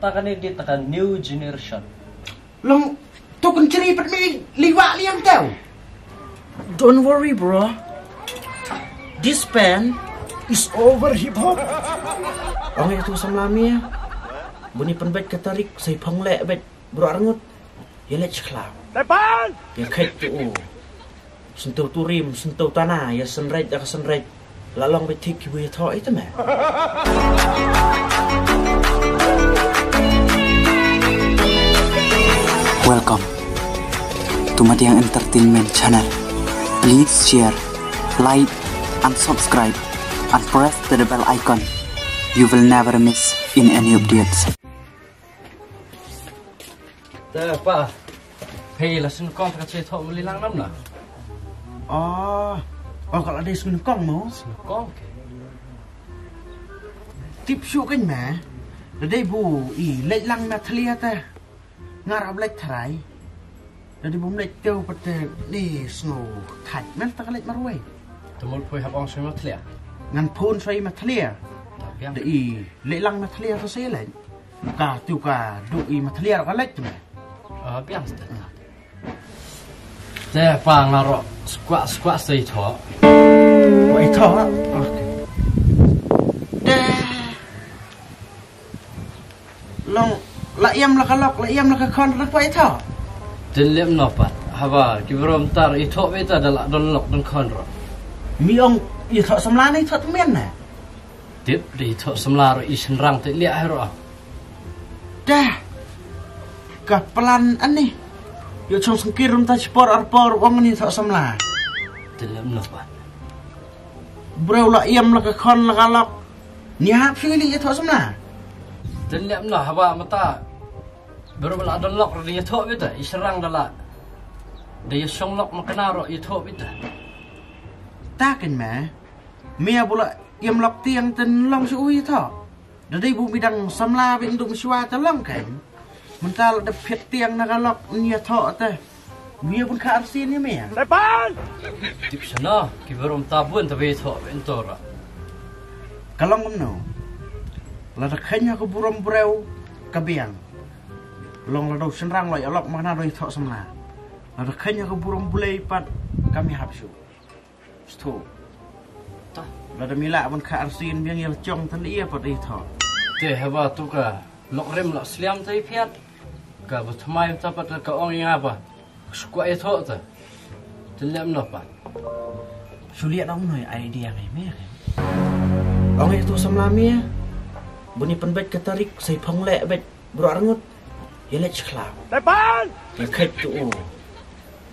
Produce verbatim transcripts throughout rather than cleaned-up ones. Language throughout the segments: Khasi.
Ta kane dei ta ka new generation. Long tu kan cheri pat mi liwa liang tau. Don't worry, bro. This band is over hip hop. Ong ïa tu samla mia. Buni pynbeit ka tarik sai phong leh beit bro arngut. Ïa leh chkla. Tepan! Ïa khet tu u. Sentu turim, sentu tana, ïa senreit, ïa ka senreit. La long beit thik ki bui thoh ita me. Welcome to Madiang Entertainment Channel. Please share, like, and subscribe, and press the bell icon. You will never miss in any updates. Te pa, phi la sngewkong ka che thoh mali lang nam na. Oh, oh, ka la dei sngewkong mo. Sngewkong. Tip shu kan me. Da dei bu i leit lang na thlia te. Ngar ap leit thrai. Da dei bu leit teu pat te ni sngew thait men ta ka leit marwei. Te mul poi hap ong sngewkong thlia. Ngan phone soi ma thlia. Ta biang. Da i leit lang ma thlia to sei leit. Ka tu ka du i ma thlia ka leit tu me. Ah, biang stet. Te pa nga ro skwah skwah sei thoh. Wei thoh. Okay. Te long la ïam la ka lok la ïam la ka khon na wei thoh. Te lem no pat. Haba ki brom tar i thoh beta da la don lok don khon ro. Mi ong i thoh samla ni thoh tmen ne. Tip dei thoh samla ro i shnrang te liah hero. Dah. Ka plan ani. Yo chong sengkir rum ta chipor arpor ong ni thoh samla. Te lem no pat. Bro la ïam la ka khon la ka lok. Ni hap shu li thoh samla. Te lem no haba mata. Bro la don lok ro ni thoh beta i shnrang da la. Dei shong lok ma kena ro i thoh beta. Ta ken me. Mia bula ïam lok tiang ten long shu ui thoh. Da dei bu mi dang samla bin dum shwa te long kan. Mynta la da phiat tiang na ka lok nia thoh te. Mia bun kha arsin ni mia. Tepan! Tip sana ki barom ta bun ta be thoh bin tora. Ka long kumno. La da khanya ka burom breu ka biang. Long la dau shnrang lo ïa lok ma na doi thoh samla. La da khanya ka burom bulei pat ka mi hap shu. Sto. Ta. Lada mila ban kha arsin biang ïa la chong tan ïa pat i thoh. Te haba tu ka lok rim lok sliam te i phiat. Ka ba thamai ta pat ka ong ïa ba. Skwah i thoh ta. Te lem no pat. Suliat ong noi idea ngai me. Ong ïa tu samla me. Buni pynbeit ka tarik sai phong leh beit. Bro arngut. Ïa leh chkla. Tepan! Ïa khet tu u.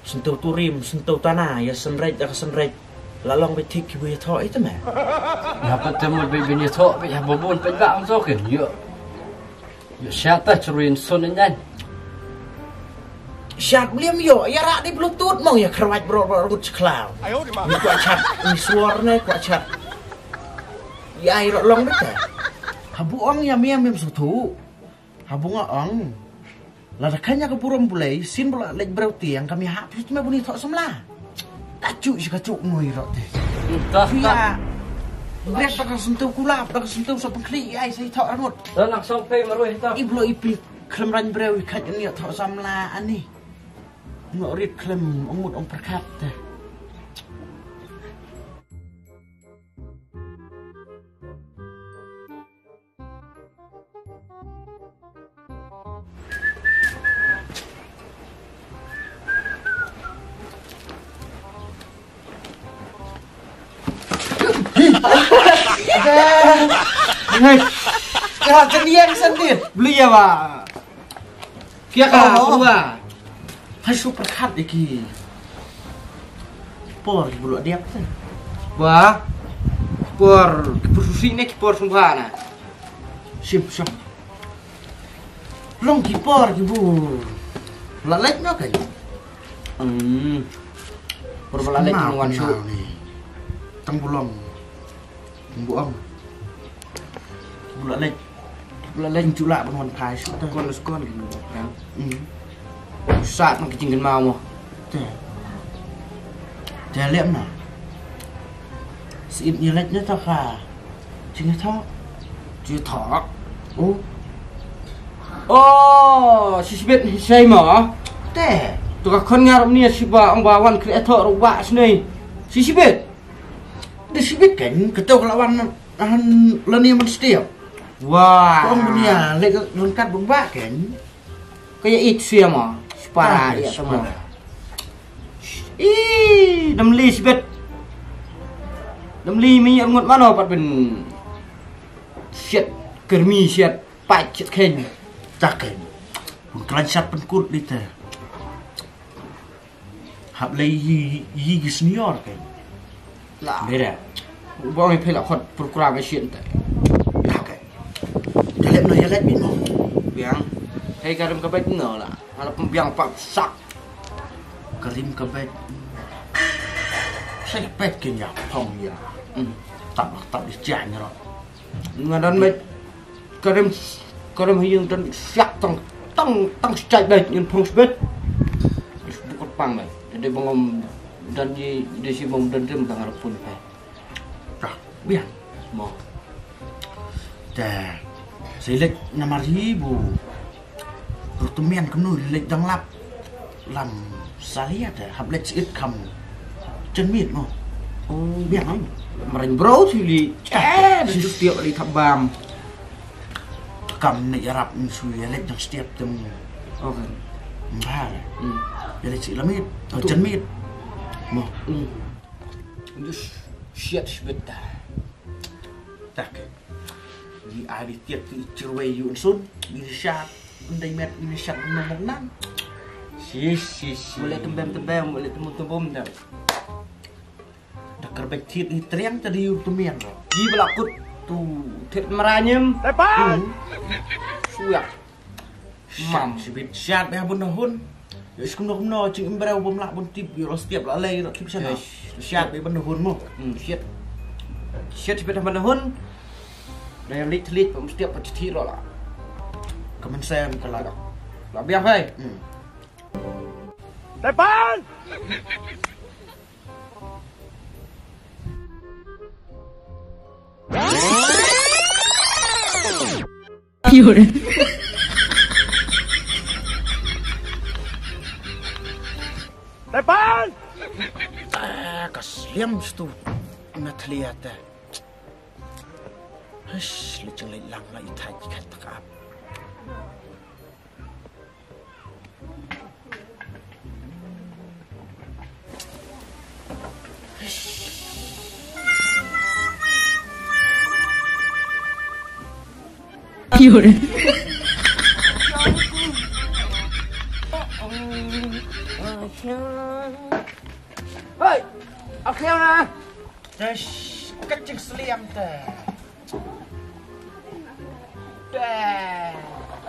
Sentu turim, sentu tana, ïa senreit, ïa ka senreit. La long beit thik ki bui thoh ita me. Ïa pat te mut beit bin ïa thoh beit ha babun peit ba ang thoh kin. Ïa. Ïa shat ta chruin sun nyan. Shat bliam ïa, ïa rak di bluetooth mong ïa khrwat bro bro arngut chkla. Ni kwah chat, ni suar ne kwah chat. Ïa ai ro long beit te. Habu ong ïa miam miam sutu. Ha bunga ong. Lada khanya ka burom bulei, sin bula lek breu tiang kami hap shu me buni thoh samla. Ta chu shi ka chu ngoi ro te. Ta ta. Brek ta ka sentu kulap, ta ka sentu sa pengkhli ai sai thoh rangut. Ta nak song pei maroi ta. Iblo ipi khlem ran breu i khat ni thoh samla ani. Ngo rit khlem ong mut ong perkhat te. Hei. Ka teniang sendiri. Beli ya, Pak. Kia ka, oh, keluar. Hai su perkat iki. Por ki bulu diak tu. Wah. Por ki pususi ni ki por sungguh na. Sim sim. Long ki por ki bu. Lalek no kan. Hmm. Por lalek ni wan su. Tang bulong. Buang. Bula lek. Bula lek. Jula ban wan phai shu ta. Kon skon. Hmm. Sat ma ki jingkynmaw mo. Te. Te lem na. Sien ni lek ni ta ka. Jingthoh. Jingthoh. Oh. Oh, si Sibit hi sei mo. Te. To ka khon nga ruh mnia si ba ong ba wan kre tho ruh ba snei. Si Sibit. De Sibit kan ka to ka la wan han la ni man stiap. Wah. Ong mnia le ka lengkat ba kan. Ka ya it sia mo. Separa ya tamo. Ih, dam li Sibit. Dam li mi ngut mano pat ben. Siat kermi siat. Pait siat khen. Tak khen. Pun klan siat pen kut li te. Hap lei yi yi gi senior khen. La. Beda. Bong pela khot program e siat te. Tak khen. Dalem no ya let bi no. Biang. Hei karim ka bet no la. Ala pun biang pak sak. Karim ka bet. Sai bet ken ya phong ya. Hmm. Tak tak di sian ro. Nga dan bet. Karim, karim hi yung dan siak tang, tang, tang siak dai nyen phong sibet. Is bukut pang dai. Dai bangom dan di, di si bom dan rim tang arapun dai. Dah, biang. Mo. Te, silik namar hi bu. Rutemian kenu lek dang lap. Lam salia te hap lek siit kam. Chen mit mo. Oh, biang am. Maring bro sili. Eh, dah setiap kali tabam. Kam ne yarap nsu ya lek dang setiap tem. Okay. Mbal. Hmm. Ya lek siit lamit. Oh, chen mit. Mo. Hmm. Just siat sibet dah. Tak. Di ai di tiap ti ichirwei yu unsun. Di siat. Undai met di siat nang nang. Sis, sis, sis. Boleh tembem tembem, boleh temu tembem dah. Dah kerbek tit di triang tadi yu temian dah. Di belakut tu tit meranyem. Tepat. Hmm. Suyak. Mam. Sibit siat be bun dahun. Ya iskum no kumno ching imbrau bom lak bun tip yu ros tiap la lei ro tip sana. Siat be bun dahun mo. Hmm, siat. Siat sibit bun dahun. Dah yang lit lit bom setiap pati ro la. Kamen sem kala. La biang hai. Hmm. Tepan. Pure. Tepan. Ah, ka sliam stu na thlia te. Hish, le chang le lang la i thai i khat tak ap. Pure. Hei, akhirnya. Dash, kaching seliam te. Te.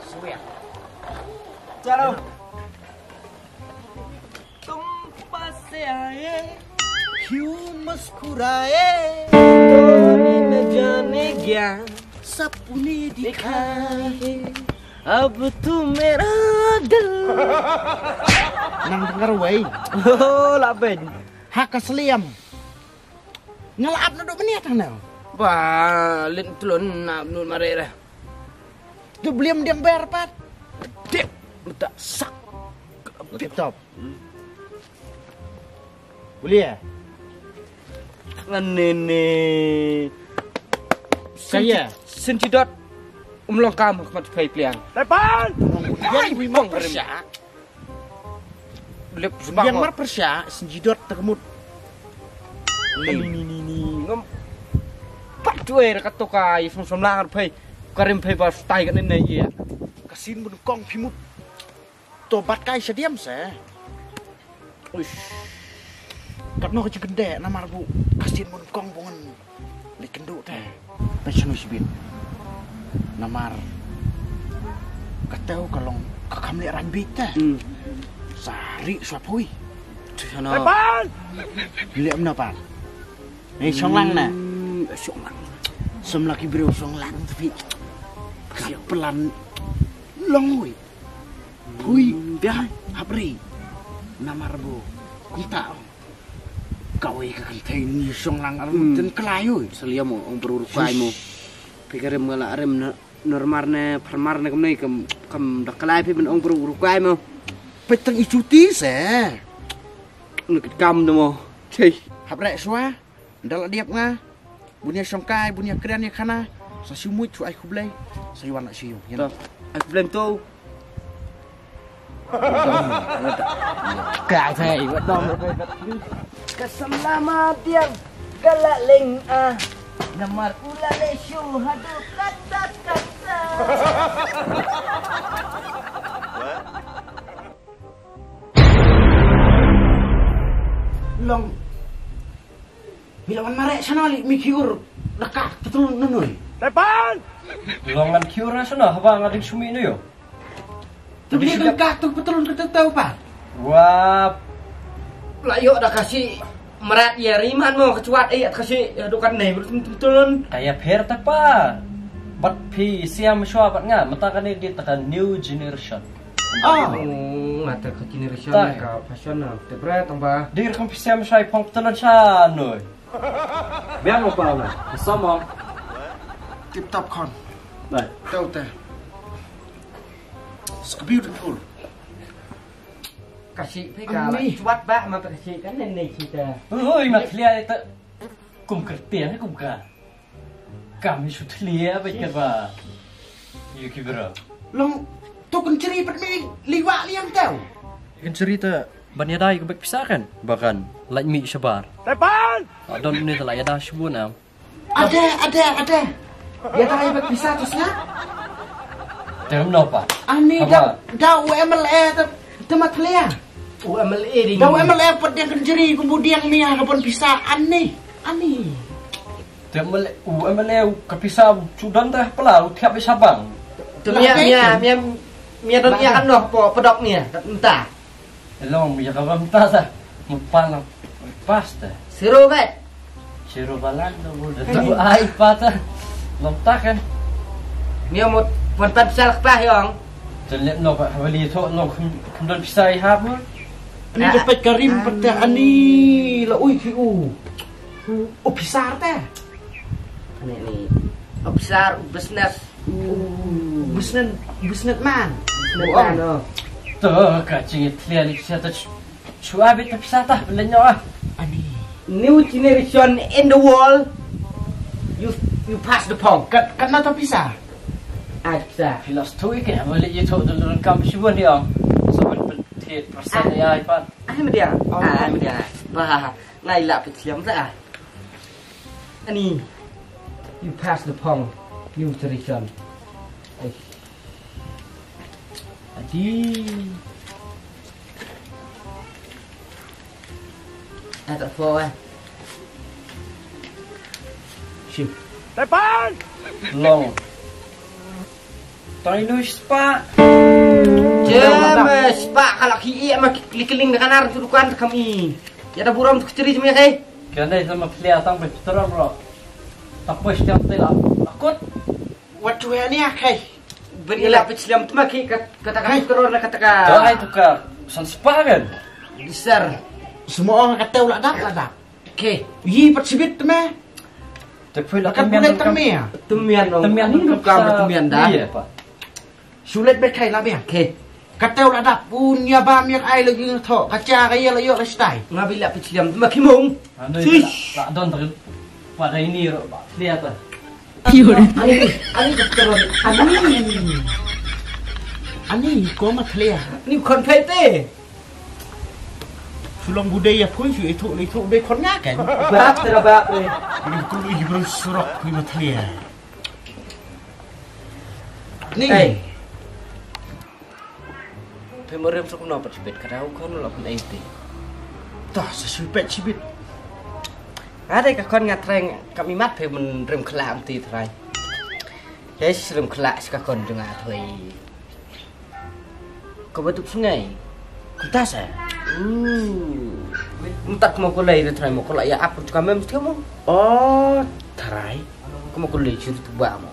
Suya. Chalo. तुम पास से आए, क्यों मुस्कुराए, तूने न जाने क्या सपने दिखाए, अब तू मेरा दिल. Nang dengar wei. Oh, laben. Ha ka seliam. Nga la ap na dok menia tang nang. Ba len tlon na ap nun mare re. Tu bliam diang ber pat. Dep mata sak. Tip top. Boleh ya? Ngan nene. Kaya. Senti dot. Um long kam khmat phai pliang. Tepan. Ai wi mong persya. Lep sbang. Yang mar persya sinjidot takmut. Ni ni ni ni ngam. Pat tu eh ka to ka i som som lang phai. Karim phai ba stai ka nen ne ya. Ka sin bun kong phimut. To bat kai sadiam se. Uish. Kat no ka jikende namar bu ka sin bun kong bungan. Lei kynduh te. Peit shano shibit. Namar ka teu ka long ka kham leh rang bit te. Hmm. Sa ri swa phui. Tu shano. Leh mna pan. Ni shong lang na. Hmm, shong lang. Som laki breu shong lang tapi. Ka plan long hui. Phui. Hmm. Biar hap ri. Namar bu. Kumta. Kawei ka kynthei ni shong lang ar mut ten klai oi. Seliam mo ong bru rukai mo. Phi ka rem nga la rem na. Normar ne pharmar ne kumne kam kam da kalai phi ban ong bru rukai mo. Peit tang i chuti se. Ne kam ne mo. Chei. Hap rek shuwa. Dal adiap nga. Bunia shongkai, bunia krian ya khana. Sa shu muit shu ai khublei. Sa yuan la shu. Ai khublei tu. Ka sa i wat dom. Ka samla ma dia ka la leng ah. Namar u la le shu hadu kata kata. Long. Mi la wan mareh shano li mi khiur. Dakak petrol nunui. Tepan! Long ngan khiur na shano haba nga ding shumi nu yo. Tu beli dengkak tu petrol ke tetau pa. Wah. La yo da kasi merat ya riman mo kecuat eh kasi ya dukan nei betul. Kaya pher tepa. Bat phi siam shwa bat nga mata kane di tekan new generation. Ah. Hmm, mata ka generation ka fashion na te bra tang ba. Dir kam phi siam shai phong petelan sha noi. Biang mo pa na. Sama. Tip top khon. Dai. Tau te. It's beautiful. Kasi phi ka la chuat ba mata kasi kan ne ne kita. Oi ma thlia ta. Kum kertian kum ka. Kam hi shu thlia ba ka ba. Yu ki bro. Long tu kan cheri pat mi liwa liang tau. Kan cheri ta ban yadai ka bek pisa kan. Ba kan lait mi shabar. Tepan. Adon ni ta la yada shibun am. Ade ade ade. Yadai bek pisa tu sna. Tem no pa. Ani da da u M L A ta ta ma thlia. U M L A ri. Da u M L A pat dia kan cheri kumbu dia mi ha ka pon pisa ani. Ani. Te mele u mele u ka pisa chudan ta pala u thiap shabang. Tu mia mia mia mia don mia kan noh po pedok mia kat menta. Long mia ka bam ta sa. Mu pala pas ta. Siro vet. Siro balan tu bu da tu ai pa ta. Long ta kan. Mia mut pon pat sal kpa yong. Te lep no pa hawali tho long kum don pisa i hap mu. Ani ka pet karim peta ani la ui ki u. Officer te. Ni ni. Officer business. Business businessman. Businessman. To ka ching thlia ni sa ta chua bit ta pisa ta le nyo. Ani. New generation in the world. You you pass the pong. Kat kat na ta pisa. Ah pisa. Philos tu ke ma le ye to don kam shi bon dia. So ben ben thit persen ya ipan. Ai media. Ai media. Ba ngai la pit liam ta. Ani, you pass the pong, you tradition. Adi. Ada po eh. Shim. Tepan. Long. Tai nu spa. Jem spa kalau ki eh ma klik-klik dengan arah dukan kami. Ya ada buram tu keceri jemnya kai. Kan dai sama pilihan tang petrol bro. Tapos tiap tela. Akut. Wat tu ya ni akai. Beri la pit silam tu maki kata kami teror na kata ka. Tuh ai tukar. San spa kan. Besar. Semua orang kata ulak dap lah dap. Oke. Yi pat sibit tu meh. Te pui la temian temian. Temian temian. Ini bukan temian dah. Iya pak. Sulit bekai lah biang. Oke. Kata ulak dap pun ya bam ya ai lagi tho. Kaca kaya la yok la stai. Ngabi la pit silam tu maki mung. Sis. Tak don tak. Pada ini ro ba. Lihat lah. Ani, ani doktor ani. Ani ko ma thlia. Ani kon phai te. Sulong budai ya pun shu itu itu be kon nga kan. Bak tera bak re. Ini kulu ibrang surok kui ma thlia. Ni. Phi mrem suk no pat sibit ka dau kon lo pun ai ti. Tah sa sibit sibit. Ada ka kon nga treng kami mat phi mrem khla am ti trai. Yes rem khla sa ka kon jong nga thoi. Ko batup sungai. Kunta sa. Hmm. Mtak mo ko lai trai mo ko lai ya ap ka mem mo. Oh, trai. Ko mo ko lai chir tu ba mo.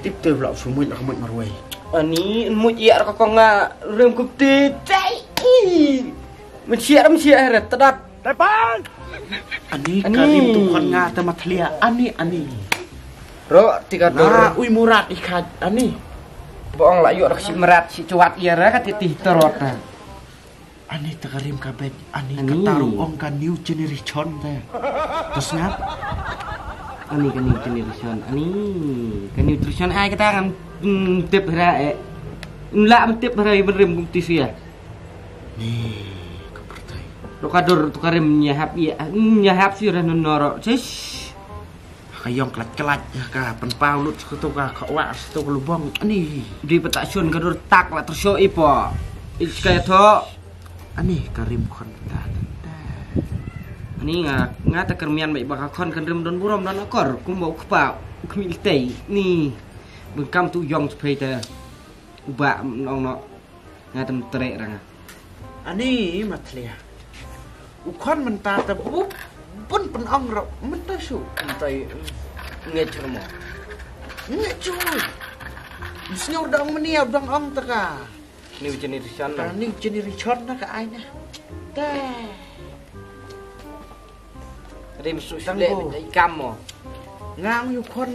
Tip te vlog shu muit la ka muit marwei. Ani muit ïa ka kong nga rem kup te tai. Mun sia ram sia heret tadat. Tepan. Ani karim tu khon nga te ma thlia ani ani. Ro, ti ka dur. Nga, ui murat i khat, ani. Ba ong la ïoh rak shi mrat, shi chuat ïa ra ka ti ti tarot na. Ani ta ka rim ka bej, ani ka taru ong ka new generation te. Terus ngap? Ani ka new generation, ani ka new generation ai kata ngam, mm, tip hra eh. Nla mentip hra i benrim kum ti sia. Ni ka pertai. Ro ka dur tu ka rim nyahap ïa, nyahap si ra nonoro. Sis. Ka ïong klat klat ka pynpaw lut satu ka ka wa satu ka lubong ani. Di peta shun ka dur tak la tersho ipo. Iska tho. Ani ka rim khon ta ta. Ani nga nga ta kermian mai ba ka khon kan rim don burom don akor kumba u kpa u kmil tei ni. Bengkam tu ïong sepai ta. Uba nong no. Nga tam trek rang. Ani ma thlia. U khon mynta ta bup bun pynong ro mynta shu mynta nge chemo. Nge chu. Sngew dong menia dong ong ta ka. New generation. Ka new generation na ka ai na. Ta. Rim su shu leh bini kam mo. Nga ngu yu khon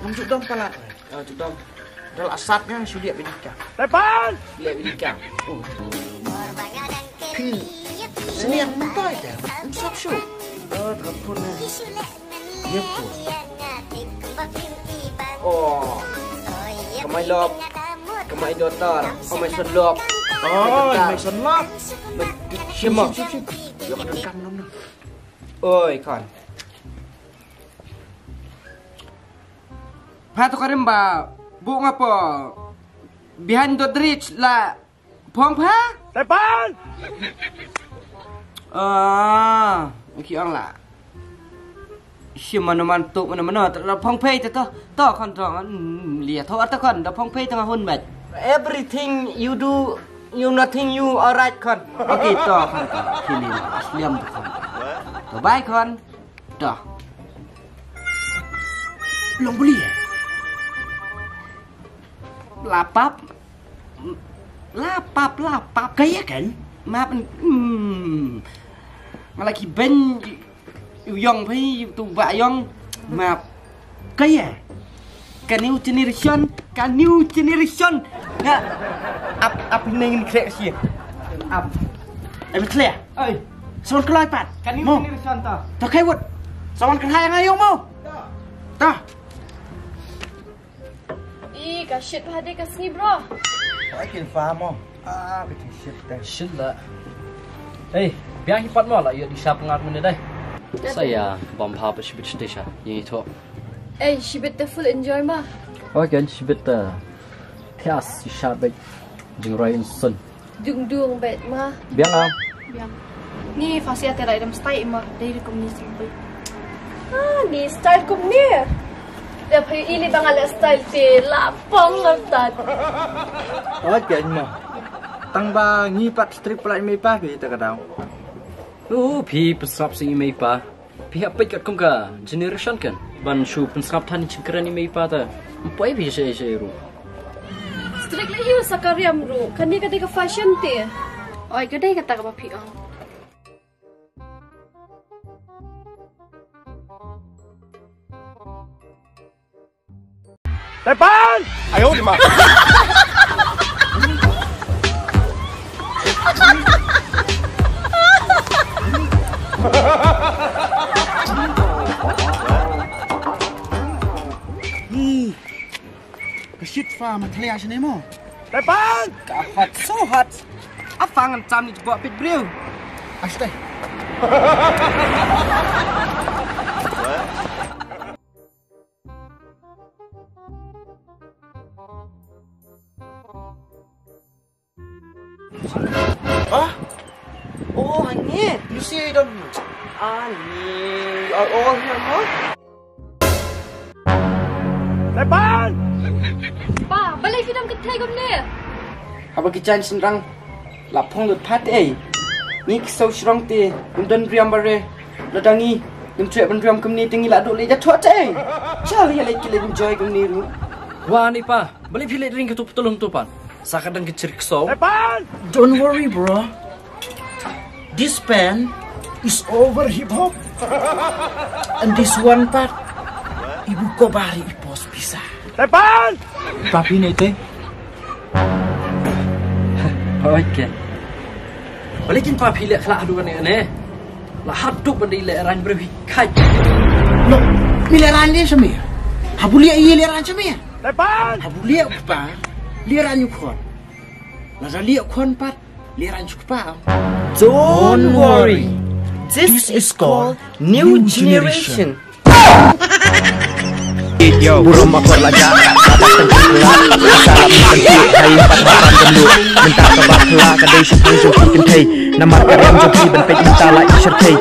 ngam ju dom palat. Ah, ju dom. Dal asap nga shu leh bini kam. Tepan! Leh bini kam. Oh. Phi. Sini yang mentai dah. Ensap shu. Oh, telepon ni. Dia pun. Oh. Kamai lop. Kamai dotar. Kamai son lop. Oh, kamai son lop. Shimo. Shim, shim, shim. Yo ka kam nom nom. Oi, khon. Pha tu karim ba bu nga po behind the bridge la phong pha? Tepan! Ah, ki ong la. Shi mano man tu mano mano la phong phei te to. To khon to, mm, lia tho ata khon da phong phei te nga hun met. Everything you do, you nothing you alright khon. Okay to khon to. Kini sliam to khon. To bye khon. Dah. Long beli ya? Lapap. Lapap, lapap. Kaya kan? Map, hmm. Nga lagi ben yong pi tu ba yong map. Kaya. Ka new generation, ka new generation. Nga ap ap neng krek si. Ap. Em clear. Oi. Someone kelai pat. Kan ni mo. Ni san ta. Ta kai wut. Someone kelai ngai yong mo. Ta. I ka shit ha de ka sngi bro. Ai kin fa mo. Ah, bitin shit ta. Shit la. Hey, biang hi pat mo la ïa di sap ngat mene dai. Saya bam ha pa shibit station. Yang itu. Ei, shibit ta full enjoy ma. Oi kan shibit ta. Thias si sha bek jingroi insun. Dung dung bek ma. Biang ah. Biang. Ni fasi ate rai dam style ma. Dei ri kum ni simple. Ah, ni style kum ni. Da phi ili bang ala style te la pong la tat. Oi kan ma. Tang ba ngi pat strip pala i mei pa phi ta ka daw. Uh, phi pysap sing i mei pa. Phi hap peit katkum ka generation kan. Ban shu pynsngap than i jingkren i mei pa ta. Ym poi phi sha sha ruh. Strictly use sa ka riam ruh. Kane ka dei ka fashion te. Oi, ka dei kata kaba phi ong. Tepan! Ayo di ma. Ni. Ka shit fa ma thlia shane mo. Tepan! Ka hot, so hot. Afang an cham ni jbo pit briew. Ashte. Ah? Oh, hangne. You see, I don't. Ani, you are all here, no? Tepan! Pa, balei phi dang kynthei kumne? Haba ki jan shynrang la phong lut pat ei. Ngi ki saw shrong te, ngim don riam bare. Lada ngi ngim treh ban riam kumne te ngi la duh leit da thoh te. Chal ïa leit ki leit enjoy kumne ruh. Wa ni pa, balei phi leit ring ka tu patulung tu pan. Sa ka dang ka chirik so. Don't worry, bro. This pen is over hip hop. And this one part, ibu ko bari i pos. Tepan! Papi ne te? Oke. Balik kin papi leh khlak haduh ne ne. La haduh ban di leh ran breu hi kai. Lo, mi leh ran ne sha me? Habu leh i leh ran sha me? Tepan! Habu leh pa, leh ran yu khon. La da leh khon pat, leh ran sha kpa. Don't worry. This is called new generation. Yo, burom akor la ja, atas tengkak la, salam tengkak, hai pat hatan gemlu, minta ka bakla, ka dei sha pang jong ki kynthei, namar ka rem jong ki ban peit minta la i shirkhei.